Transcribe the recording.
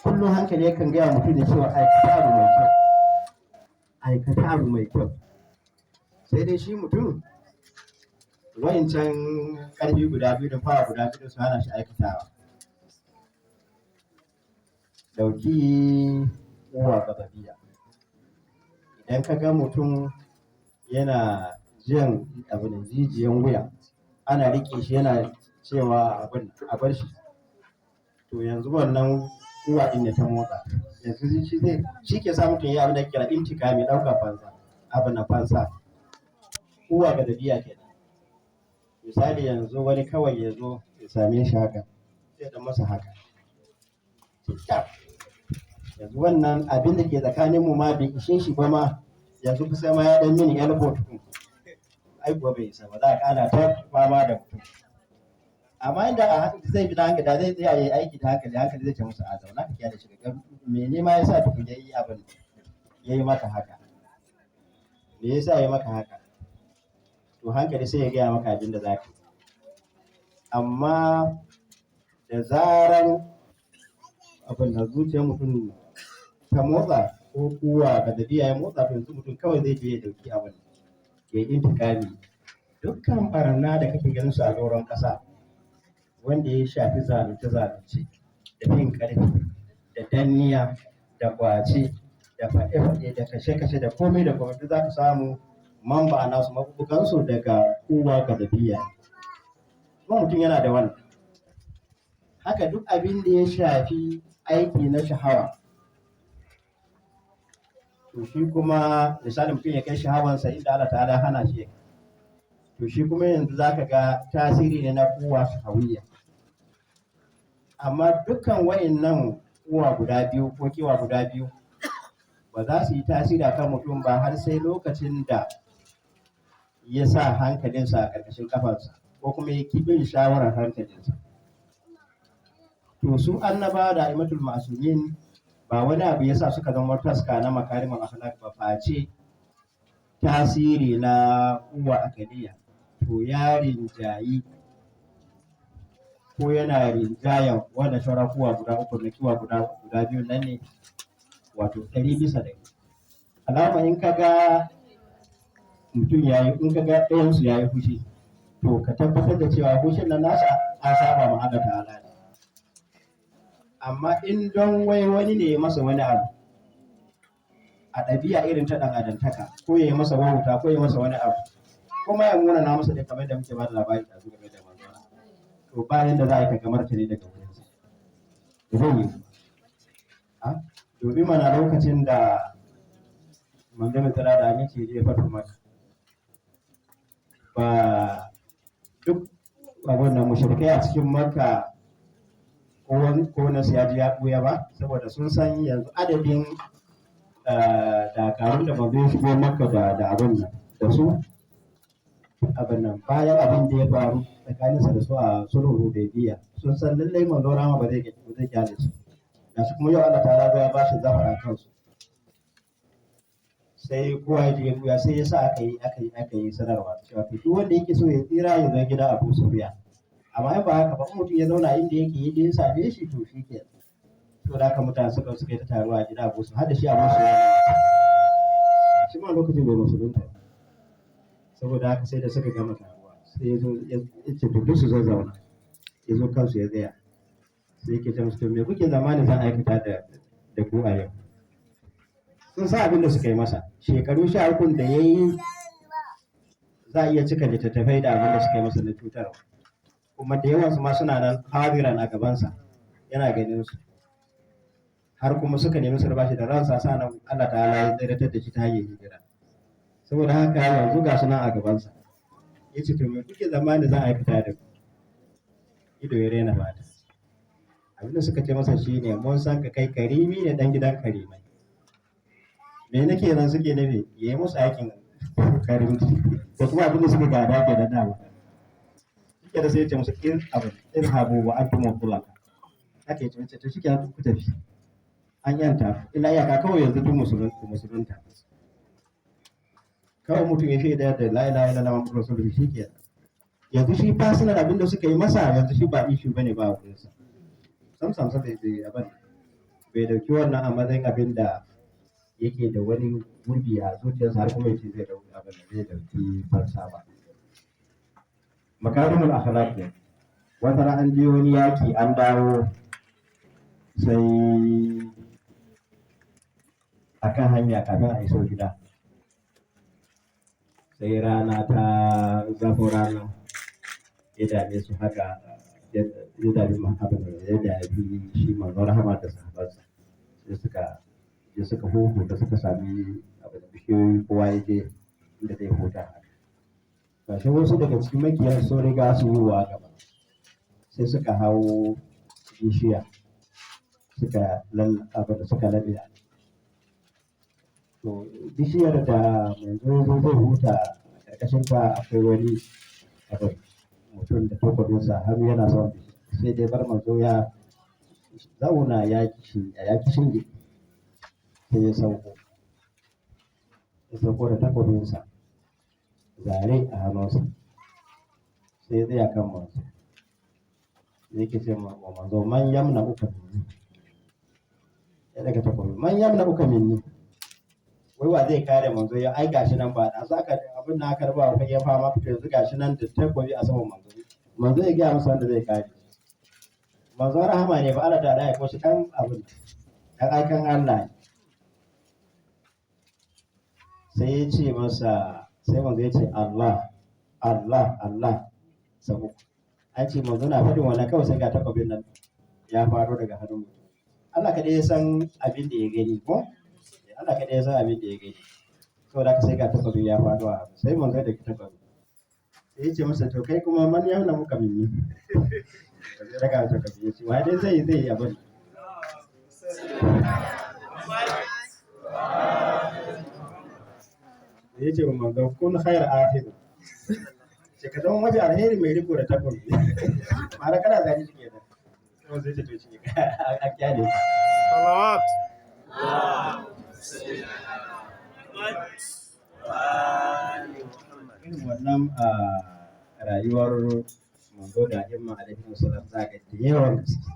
Kullum hankali yakan gaya mutum da cewa aikata abu mai kyau, aikata abu mai kyau. Sai dai shi mutum wa'incan ƙarfi guda biyu da fawa guda biyu su hana shi aikatawa. Ɗauki uwa gababiya. Idan ka ga mutum yana jan abu da jijiyan wuya, ana riƙe shi yana cewa abin a bar shi. To yanzu wannan uwa ɗin ne ta motsa. Yanzu shi zai, shi ke sa mutum ya yi abin da ake kira intikami, ɗaukar fansa, abu na fansa. Uwa gadabiya kenan. Misali yanzu wani kawai ya zo ya same shi haka, sai ya ɗan masa haka. Yanzu wannan abin da ke tsakanin mu ma bai ishe shi ba ma, yanzu kusa ma ya ɗan mini elbow tukun. Ai kuwa bai isa ba, za a ƙara ta fama da mutum. Amma inda a hankali zai bi da hankali, da zai tsaya yayi aiki da hankali, hankali zai ce masa a zauna ka kyale shi ka ga mene ma yasa tukun yayi abin, yayi maka haka. Me yasa yayi maka haka? To hankali sai ya gaya maka abin da za ka yi. Amma da zaran abin da zuciyar mutum ta motsa ko kuwa ga dabi'a ya motsa, to yanzu mutum kawai zai je ya ɗauki abin, ya yi intikami. Dukkan ɓarna da kake ganin su a doron ƙasa, wanda ya shafi zalunce-zalunce, da fin ƙarfi, da danniya, da ƙwace, da faɗe-faɗe, da kashe-kashe, da komai da komai, duk za ka samu mamba nasu maɓuɓɓugansu daga uwa ga dabi'a. Kuma mutum yana da wannan. Haka duk abin da ya shafi aiki na shahawa, to shi kuma misali mutum ya kai shahawansa inda Allah ta'ala hana shi, to shi kuma yanzu za ka ga tasiri ne na uwa shahawiyya. Amma dukkan wa'innan uwa guda biyu ko kiwa guda biyu ba za su yi tasiri akan mutum ba har sai lokacin da ya sa hankalinsa a ƙarƙashin ƙafarsa ko kuma ya ƙi bin shawarar hankalinsa. To su annabawa da a'immatul ma'asumin ba wani abu yasa suka zama taska na makarimul akhlaq ba face tasiri na uwa akaliya. To ya rinjayi ko yana rinjayan wannan shauran uwa guda uku na kiwa guda biyu nan ne, wato 100%. Alama in ka ga mutum ya yi, in ka ga ɗayansu ya yi fushi, to ka tabbatar da cewa fushin nan nasa an saba ma Allah ta'ala ne. Amma in don wai wani ne ya masa wani abu a ɗabi'a irin ta ɗan adamtaka, ko ya yi masa wauta ko ya yi masa wani abu, kuma ya munana masa da kamar da muke ba da labari da game da manzo, to bayan da za a yi ka ga martani daga wurinsa. Da zai yi. Domin mana lokacin da manzo mai tsira da aminci ya je fatu Makka, ba duk abin da mushrikai a cikin Makka ko wani su ya ji ya ɓuya ba, saboda sun san yanzu adadin dakarun da manzo ya shigo Makka da abin nan da su abin nan bayan abin da ya faru tsakaninsa da su a sulhul Hudaybiyah, sun san lallai manzo Rahama ba zai kyale su. Gashi kuma yau Allah ta'ala ya ba shi zafara kansu. Sai kowa ya je ya ɓuya, sai ya sa aka yi sanarwa cewa to duk wanda yake so ya tsira ya zo gida Abu Sufyan. Amma in ba haka ba, in mutum ya zauna inda yake ya je ya same shi, to shi kenan. To da haka mutane suka yi ta taruwa a gida Abu Sufyan, har da shi Abu Sufyan. Shi ma lokacin bai musulunta ba. Saboda haka sai da suka gama taruwa, sai ya zo ya ce to duk su zazzauna. Ya zo kansu ya tsaya. Sai yake ce musu, to me kuke zamani zan aikata da ku a yau? Sun san abin da suka yi masa. Shekaru 13 da ya yi za a iya cika littattafai da abin da suka yi masa na cutarwa. Kuma da yawansu ma suna nan hadiran a gabansa, yana ganin su. Har kuma suka nemi su raba shi da ransa, sannan Allah ta'ala ya tsiratar da shi ta hanyar hijira. Saboda haka yanzu ga su nan a gabansa. Ya ce to me kuke zamani zan aikata da ku? Ido ya rena fata. Abin da suka ce masa shine mun san ka kai karimi ne ɗan gidan karimai. Me nake nan suke nufi? Ya yi musu aikin karimci. Da kuma abin da suka gada ke da dama. Shike da sai ya ce musu in abu izhabu wa antum tulaqa. Haka ya ce, to shike ku tafi. An yanta illa iyaka kawai yanzu duk musulunta. Kawai mutum ya shaida da la ilaha illallah muhammadur rasulullah, shi ke. Yanzu shi personal abin da suka yi masa yanzu shi ba issue bane ba a wurinsa. Sam sam sam bai abin. Bai dauki wannan a matsayin abin da yake da wani gurbi a zuciyarsa har kuma yace zai dauki abin da zai dauki fansa ba. Makarimul akhlaq ne. Wata ran an je wani yaki an dawo, sai akan hanya kafin a iso gida, sai rana ta zafin rana ya dame su haka, ya dame abin da ya dame shi manzon rahama da sahabbansa. Sai suka je suka huhuta, suka sami abin da bishiyoyi, kowa ya je inda zai huta haka. Gashi wasu daga cikin makiyan sun riga su yi wa gaba, sai suka hau bishiya suka abin da suka laɓe. To bishiyar da manzo ya zo zai huta a ƙarƙashin ta akwai wani abin mutum da takobinsa har yana son, sai dai bar manzo ya zauna ya shinge, sai ya sauko. Ya sauko da takobinsa zare a hannunsa, sai ya tsaya kan manzo. Sai yake ce wa manzo, man yamna uka minni. Ya daga takobi, man yamna uka minni. Wai wa zai kare manzo? Ya ai gashi nan ba da saka abin da aka raba wa fagen fama fito, yanzu gashi nan da takobi a saman manzo. Manzo ya gaya masa wanda zai kare. Manzo rahama ne ba, Allah ta ya ko shi kan abin dan aikan Allah ne. Sai ya ce masa, sai manzo ya ce Allah, Allah, Allah sabo. An ce manzo na faɗin wannan kawai sai ga takobin nan ya faro daga hannun mutum. Allah kaɗai ya san abin da ya gani ko? Allah kaɗai ya san abin da ya gani. Saboda haka sai ga takobi ya faɗo a hannu. Sai manzo ya ɗauki takobi. Sai ya ce masa, to kai kuma man yamna muka minni. Sai daga takobi ya ce, wa dai zai yi abin. Ya ce wa manzo, kun khair akhir. Ce ka zama mafi alheri mai riko da takobi. Ma'ana kana zani shi kenan. Sai manzo ya ce to shi a kyale ka. Salawat. Irin wannan a rayuwar manzo da imma alaihi wasallam za ka da yawan gaske.